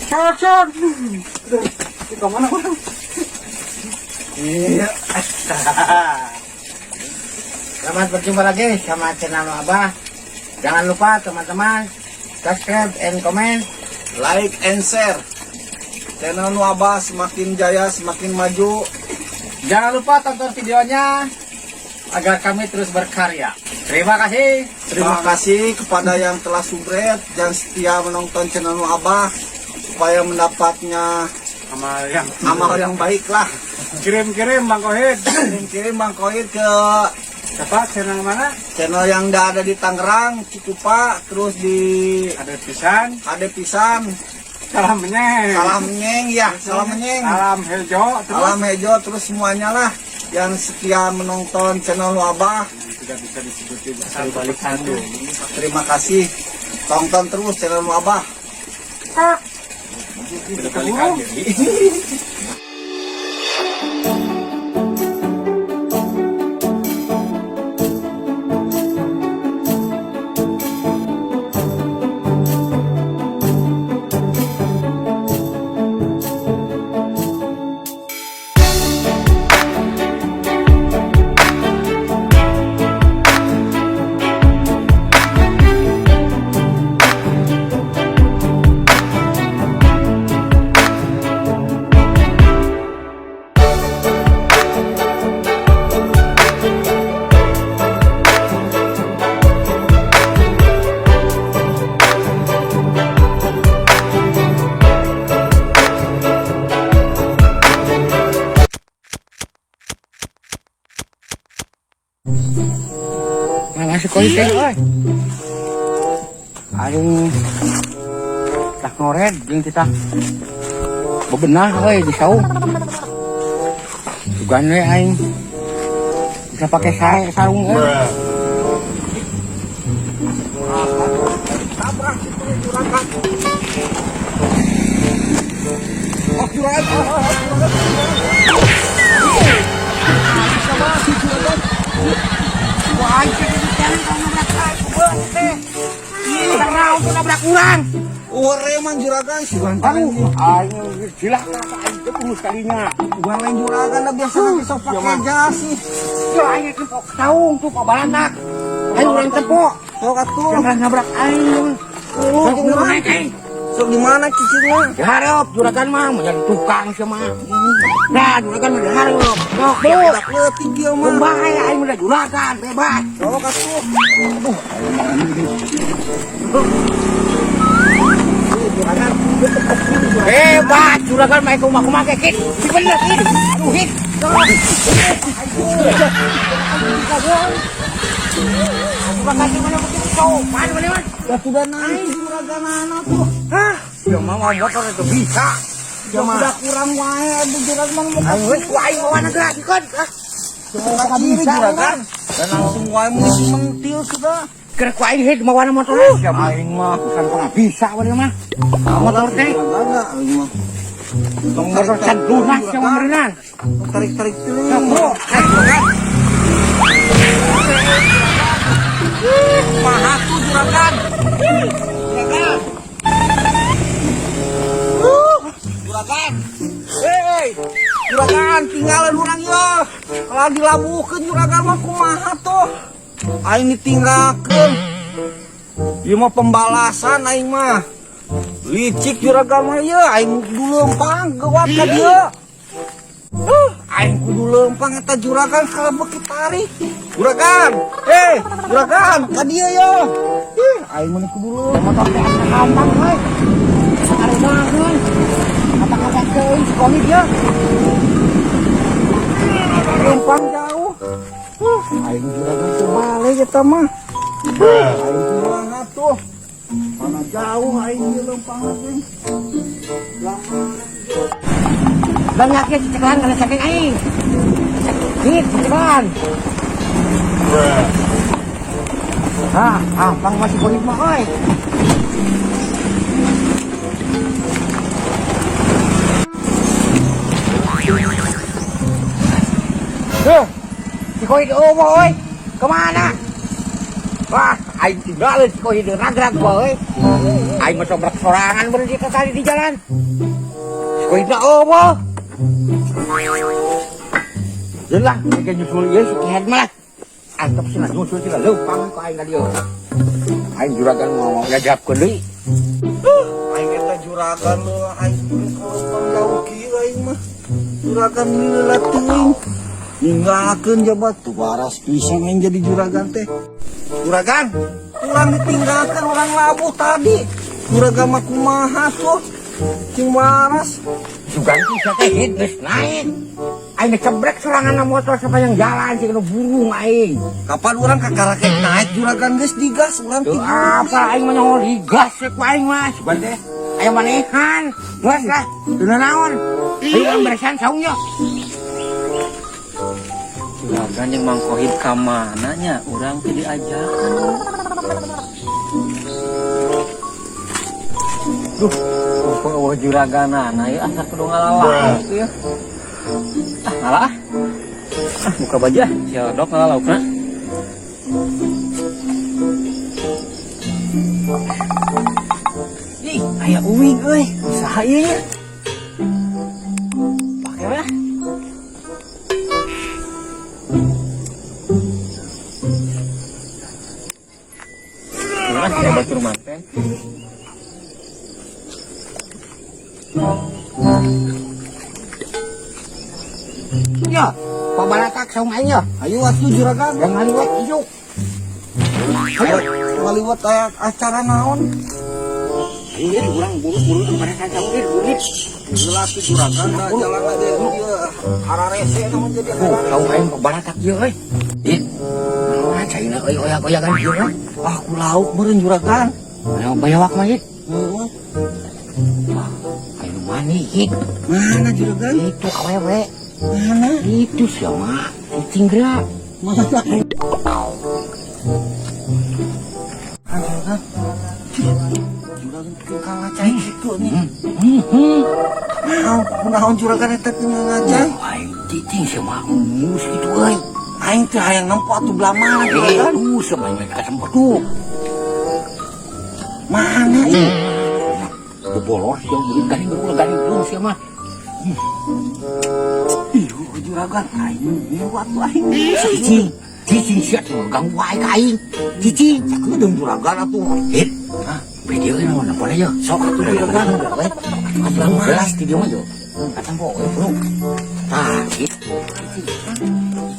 Action! Ikaw mana mana? Iya. Selamat berjumpa lagi sama channel Abah. Jangan lupa teman-teman subscribe and comment, like and share. Channel Nu Abah semakin jaya, semakin maju. Jangan lupa tonton videonya agar kami terus berkarya. Terima kasih. Terima kasih kepada yang telah subscribe dan setia menonton channel Nu Abah supaya mendapatnya Amal yang amal yang baik lah. Kirim-kirim Bang Kohid. Kirim-kirim Bang Kohid ke siapa channel mana? Channel yang nggak ada di Tangerang, Cikupa, terus di ada pisan, ada pisan. Salam menyeng. Salam menyeng ya, salam menyeng. Salam hejo, terus. Salam hejo, terus semuanya lah yang setia menonton channel Nu Abah. Tidak bisa disebutin satu persatu. Terima kasih. Tonton terus channel Nu Abah. Tidak balikan jadi. Mana si Kohid teh euy? Aing tak ngored jeung kita bebenah euy di saung. Sugan we aing bisa pakai sarung euy. Tabrak itu juragan. Oh juragan, oh, oh, juragan. Sama si juragan. Wah, aing teh di jalan kalau nabrak aing kubeun teh. Ih, raung tuh nabrak urang. Ureman juragan sugan. Aduh, aing cilaka aing teh urus kalinya. Bukan lain juragan dah biasa nanti sok pakai jas sih. Ya aing teh saung tuh pabalandak. Ayo urang tepok. Sok atuh. Jangan nabrak aing. Oh, Sok naik aing. Sok di mana cicingnya? Diharap juragan mah menjadi tukang sama. Nah, juragan mah diharap. Sok, bu. Budak leutik ieu mah. Bahaya aing mah juragan bebas. Sok atuh. Aduh. Bebas juragan mah kumaha kumaha kit. Si bener kit. Aduh hit. Juragan di mana begitu sopan mana mah. Ya sudah naik juragan anak tuh. Hah? Ya mah mau motor itu bisa. Ya udah kurang wae aduh juragan mah mau Ayo wes ku aing mawana geura dikon. Ah. Ciri juragan. Dan langsung wae mun mentil sudah. Geura ku aing hit mawana motor. Ya aing mah bukan pernah bisa mana mah. Motor teh. Enggak aing mah. Tong Motor can lunas yang meureunan. Tarik-tarik teuing. Sok bro. Maha tuh juragan. Juragan. Juragan. Hei, juragan tinggalan urang ieu. Kalau dilabuhkeun juragan mah kumaha tuh? Aing ditinggalkeun. Ieu mah pembalasan aing mah. Licik juragan mah ieu aing kudu leumpang geuwat ka dieu. Aing kudu leumpang eta juragan kalau beuki tarik. Juragan, hei, juragan, ka dieu ye. Ih, aing mah kudu leumpang. Motor teh asa gampang euy. Sarumaheun. Apa-apa teuing si Kohid ya. Leumpang jauh. Aing juragan teu balik eta mah. Aing kumaha tuh? Mana jauh aing ieu leumpang teh. Banyak ya cecekelan kana saking aing. Hit cecekelan. Ah, ah, pang masih Kohid mah euy. Tuh, si Kohid eueuh euy. Kemana? Wah, aing tinggalin si Kohid ragrag euy. Aing mah sobrak Sorangan berhenti tadi di jalan. Kuida eueuh. Jelah, mereka nyusul ieu si Kehed mah lah. Antep cenah nyusul cenah leumpang ku aing ka dieu. Aing juragan mau ngajabkeun deui. Aing eta juragan leulah aing leumpang jauh kieu aing mah. Juragan leulah teuing. Ninggalkeun jabat tuh waras pisan aing jadi juragan teh. Juragan, urang ditinggalkan orang labuh tadi. Juragan mah kumaha tuh? Cing waras. Sugan tuh sia teh hid geus naik. Aing ngecebrek sorangan motor sepanjang jalan sih kena burung aing. Kapan urang kakarek naik juragan geus digas urang Tuh apa aing mah nyaho digas ku aing mah sugan teh. Aya manehan. Geus lah, teu naon. Ayo urang beresan saung nya. Juragan yang Mang Kohid ka mana nya? Urang teu diajakan. Duh, rupa eueuh juraganana ya asa kudu ngalalauk ya. Ah, ngalah ah. Ah, buka baju ah, si Odok ngalalaukna. Ih, aya uwig euy. Usaha ieu nya. Pake we ah. Gimana sih batur manten? Ya, pabalatak saung aing ya. Ayo atuh juragan. Yang ngaliwat ieu. Ayo ngaliwat aya acara naon? Ayo ieu urang buru-buru beresan saung ieu burit. Heula atuh juragan da jalan aja ieu hararese naon jadi Tuh, saung aing pabalatak ieu euy. Ih. Naon caina euy oyak-oyakan ieu mah. Ah, ku lauk meureun juragan. Mana bayawak mah ieu? Heeh. Ayo mani hit. Mana juragan? Itu awewe. Mana? Itu siapa? Cicing gerak. Mana? Ah, juragan. Juragan tukang ngacai kitu nih. Naon, kunaon juragan eta teu ngacai? Aing cicing siapa mus gitu euy. Aing teh hayang nempo atuh belah mana juragan? Aduh, siapa yang kasempet tuh? Mana ieu? Bobolor siapa beurit garing berulah garing tuh siapa? Ih, juragan aing liwat tuh aing. Cicing, cicing sia tuh ganggu aing ka aing. Cicing, Sakedeung juragan atuh. hit. Hah, video ini mau nempel aja. Sok atuh juragan. Atuh kan belas di dia mah yo. Kata kok, bro. Tah, gitu.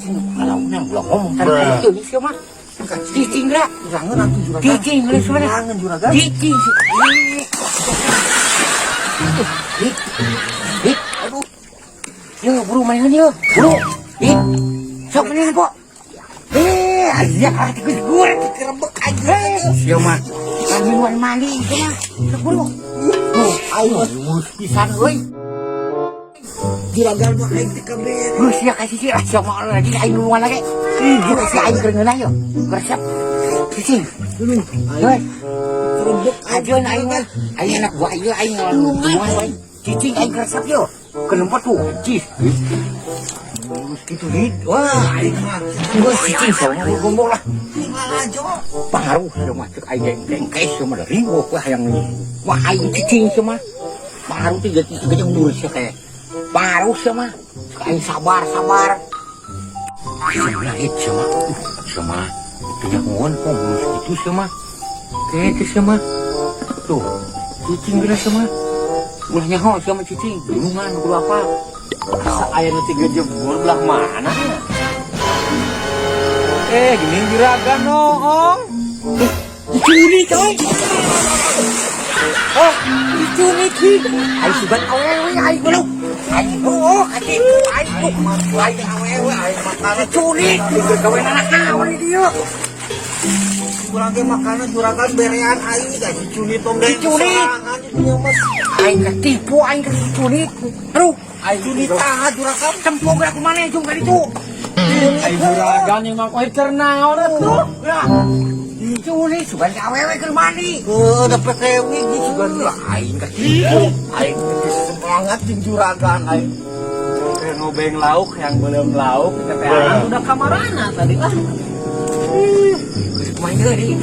Cicing, kalau ulah ngomong tadi itu sia mah. Cicing gerak. Kurangan atuh juragan. Cicing geus mana? Kurangan juragan. Cicing sih. Hit. Hit. Aduh, Yo, buru manehan yo. Buru. Hit. Sok manehan kok. Aja tikus gue digerebek aja. Sia mah. Kamiluan mandi itu mah. Sok buru. Tuh, Ayo lurus pisan euy. Juragan mah aing teh kabeh. Geus sia kasih sia sia mah lagi aing nulungan lagi. Geus sia aing keur ngeunah yo. Resep. Cicing. Aduh, Heuy, gerebek ajeun aing mah. Aing anak buah ieu aing nulungan we. Cicing aing resep yo. Ke nempat tuh, cis. Lurus gitu hit. Wah, aing mah. Geus cicing sama gombong lah. Lalajo. Pangaruh sia mah cek aing geng-geng sia mah riweuh we hayang wah aing cicing sia mah. Pangaruh teh jadi gede mundur sia teh. Pangaruh sia mah. Cek aing sabar sabar. Sia hit sia mah. Sia mah teu nyahoan kok mulus kitu sia mah. Kitu sia mah. Tuh, cicing geus sia mah. Ulah nyaho sia mah cicing, bingungan kudu apa. Asa aya nu tiga jebur belah mana ya? Gini juragan noong. Dicuri coy. Oh, dicuri ki. Aing sugan awewe aing belum. Aing oh, katipu aing tuh. Aing Awewe aing makanan dicuri. Gawe anak naon di dieu. Kurang ge makanan juragan berean aing da diculi tong deui. Diculi. Sorangan di dieu mah. Aing ketipu aing dicuri. Aduh, Aing Culi taha juragan. tempo geura kumaha jeung ka ditu. Aing juragan yang Mang Kohid keur naon atuh? Ya. Dicuri sugan ka awewe keur mandi. Heuh, da pekewi ge sugan. Aing ketipu. Aing geus semangat jeung juragan aing. Keur ngobeng lauk yang belum lauk kita teh udah kamarana tadi lah. Geus kumaha deui?